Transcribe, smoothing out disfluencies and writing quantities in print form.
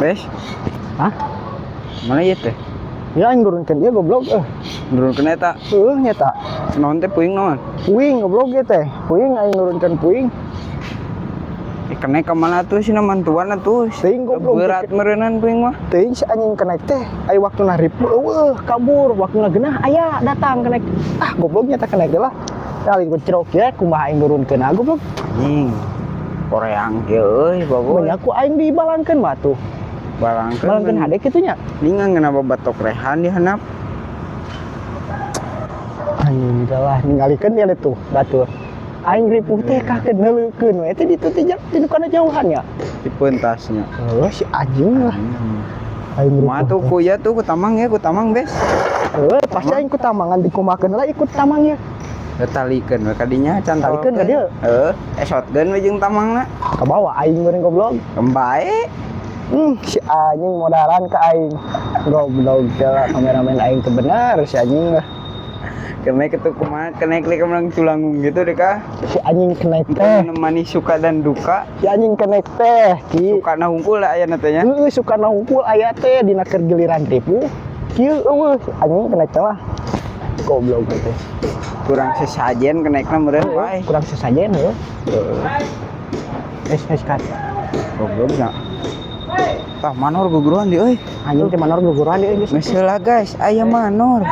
Bes, Hah? Mana ieu teh? Ya, aing nurunkeun ieu, goblok eh. Nurunkeun eta? Heuh, nyata. Naon teh, puing naon? Puing, goblok, ieu teh. Puing, aing nurunkeun puing. Eh, kenek ka mana tuh sih, mantuan atuh? Teuing, goblok. Berat meureunan puing mah. Teuing si anjing kenek teh, aya waktuna ripuh euweuh, kabur, waktuna geunah aya datang kenek. Ah, goblok, nyata kenek teh lah. Kali ku cerok ya, kumaha aing nurunkeun ah, goblok. Anjing. Koreang kieu euy, bagus. Banyak ku aing dibalangkeun mah tuh. Balangkeun. Balangkeun hade kitu nya. Ningan kenapa batok rehan di handap? Anjing lah, ningalikeun ya tuh batur. Aing ripuh teh kakeun neuleukeun we teh ditu teh di kana jauhan ya. Di pentasnya. Oh, si anjing lah. Aing Kumaha ripuh tuh teh. Ku ya tuh ku tamang ya, ku tamang, Bes. Heuh, pasti aing ku tamangan, dikumakeun lah ikut tamang ya. Ya, talikeun we kadinya cantolkeun. Talikeun ka dieu? Heuh, esotkeun we jeung tamangna. Kabawa aing meureun, goblok. Bae. Si anjing modaran ke aing. Goblok teh lah, kameramen aing teh bener si anjing lah. Kenek itu kumaha? Kenek lek menang culangung gitu deh kah? Si anjing kenek teh. Menemani suka dan duka. Si anjing kenek teh, Ki. Suka na hungkul lah aya teh nya. Heeh, suka hungkul aya teh dina keur giliran ripuh. Kieu euweuh si anjing kenek teh lah. Goblok teh. Kurang sesajen kenekna meureun bae. Kurang sesajen heuh. Es es kat. Goblok nya. Tah, manor guguruan di euy. Anjing teh manor guguruan deui geus. Geus heula, guys, aya manor.